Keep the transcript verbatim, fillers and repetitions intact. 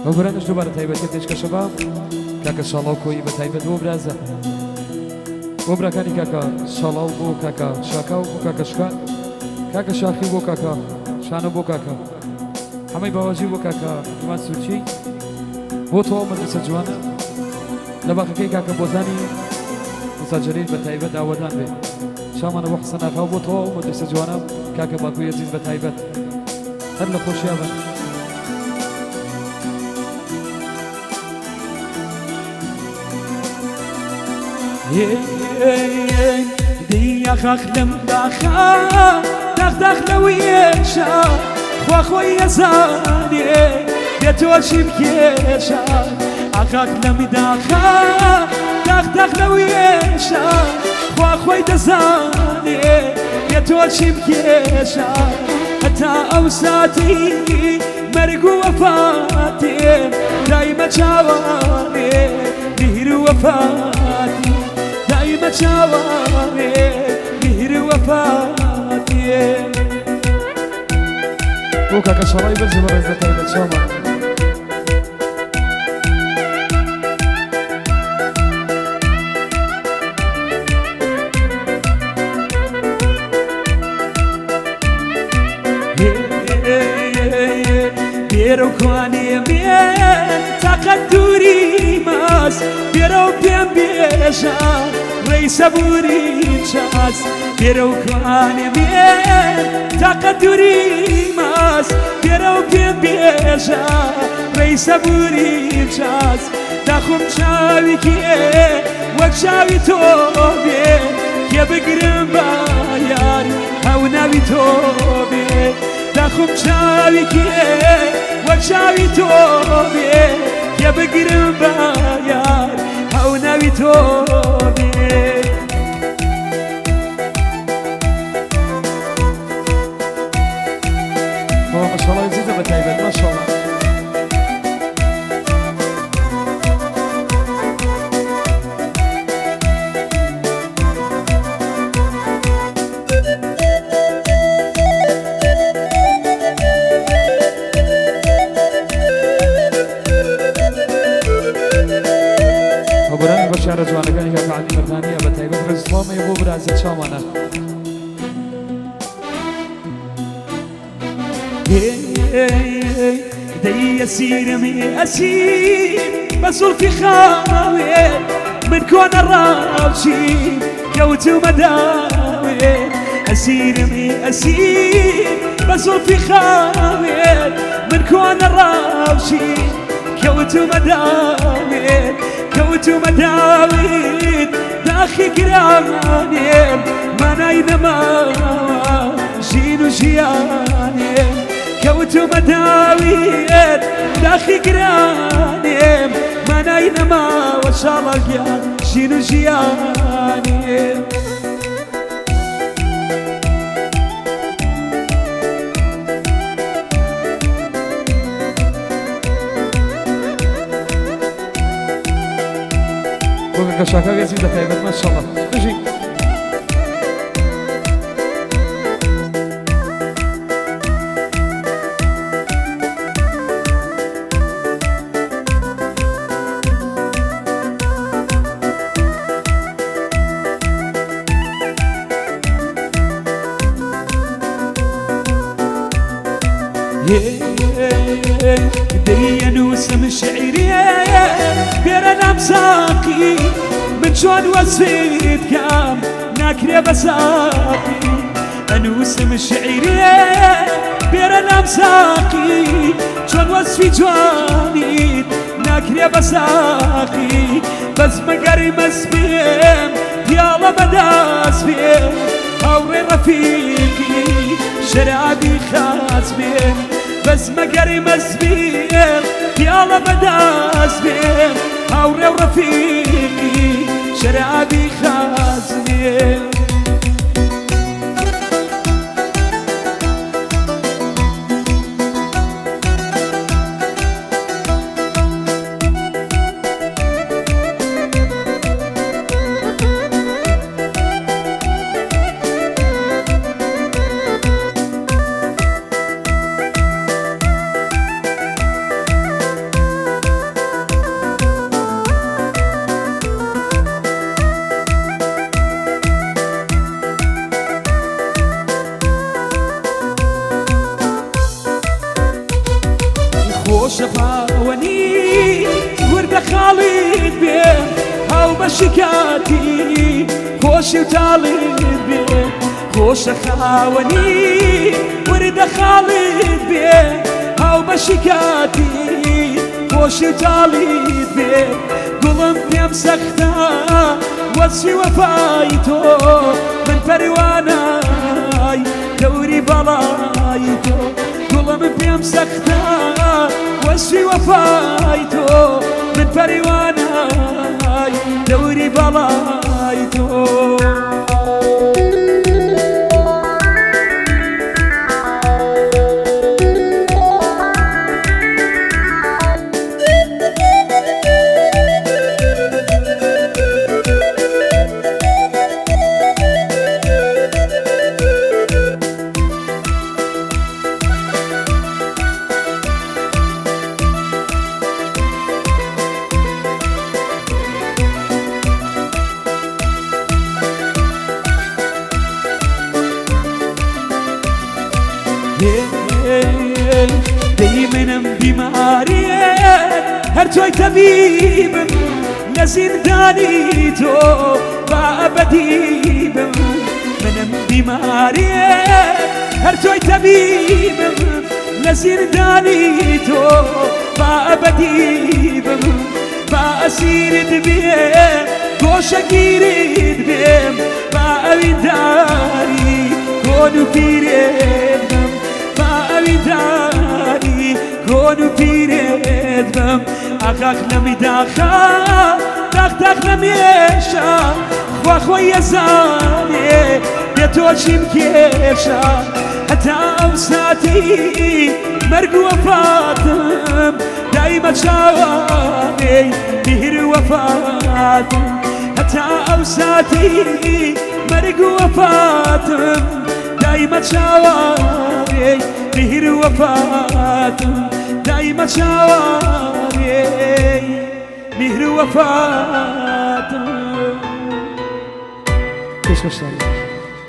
Mabarana ʻo Dubara taibet, kete ʻishi ka shabab, kaka Shalau Koʻi ba taibet, ʻo Braza. ʻO Brakani kaka Shalau, ʻo kaka Shakau, ʻo kaka Shka, kaka Shahi, ʻo kaka Shano, ʻo kaka Hamai Bawaji, ʻo kaka Masuchi, ʻo Toa Madrasa Juana, Labakake kaka Botani, ʻo Sa Jalil ba taibet, ʻo Awadan be. Shamana ʻo Hasana kau ʻo Toa Madrasa Juana, kaka Baku Yazid ba taibet. Hana Khoshiaban. Ey, ey, ey, dei a khakhlem dakha, dakh dakh lawi esha, khwa khwa ya zane, ya to shim kesha. A khakhlem dakha, dakh dakh lawi esha, khwa khwa ya zane, ya to shim kesha. Hata ausati, Margu wafati, daima chawane, mihiru wafati, daima chawane, mihiru wafati. ʻO kaka Shalai Baji, Baji ba taibet, Shalai. Berou kwane me takaduri mas, berou pembeja, rei saburi chas. Berou kwane me takaduri mas, berou pembeja, rei saburi chas. Dakhum chawi ke, wa chawi tobe, ke bigrim bayar, hau nawi tobe. Dakhum chawi ke, wa chawi tobe, ke bigrim bayar, hau nawi tobe. ʻO, mashallah, Aziza ba taibet, mashallah. Habarani bashara juana gani kaka Ali Martani, ba taibet, Rizwan, ʻo Brazil, shamana. Hey, hey, hey, dei asir mi asir, basul fi khawe, min kona rawshi, kawtu madawe. Asir mi asir, basul fi khawe, min kona rawshi, kawtu madawe. Kawtu madawe, dakhi grane, mana ina mawa, jinu jiane. Kawtu madawe, dakhi grane, mana ina mawa, shala gian, jinu jiane. Buga ka shaka ga zinda kai, mashallah. Kushi. Hey, hey, hey, dei anu sam shi'ri, bera nam saqi, min chwan wasit kam, nakre basaqi. Anu sam shi'ri, bera nam saqi, chwan wasfi jwani, nakre basaqi. Bas magari masbim, piyala badasbim, haure rafiqi, sharabi khasbim. Bas magari masbim, piyala badasbim, haure rafiqi, sharabi khasbim. خوشە خاوەنی وردە خاڵت بێ، هاوبەشی کاتی خۆشی و تاڵت بێ. خوشە خاوەنی وردە خاڵت بێ، هاوبەشی کاتی خۆشی و تاڵت بێ. گوڵم پێم سەختە وەسفی وەفای تۆ، من پەروانای دەوری بەڵای تۆ. گوڵم پێم سەختە وەسفی وەفای تۆ، من پەروانای دەوری بەڵای تۆ. دەی منم بیماریێ، هەر تۆی تەبیبم لە زیندانی تۆ، با ئەبەدی بم. منم بیماریێ، هەر تۆی تەبیبم لە زیندانی تۆ، با ئەبەدی بم. با ئەسیرت بێم، گۆشەگیرت بێم، با ئەوینداری کۆن و پیرت بم، با ئەوینداری کۆن و پیرت بم. ئاخ ئاخ لەمی داخا، داخ داخ لەمێشا، خوا خۆی ئەزانێ بێ تۆ چیم کێشا. هەتا ئەو ساتەی مەرگ و وەفاتم، دایمە چاوانێی میهر و وەفاتم. هەتا ئەو ساتەی مەرگ و وەفاتم، دایمە چاوانێی میهر و وەفاتم، دایمە چاوانێی میهر و وەفاتم. پێشکەشتان.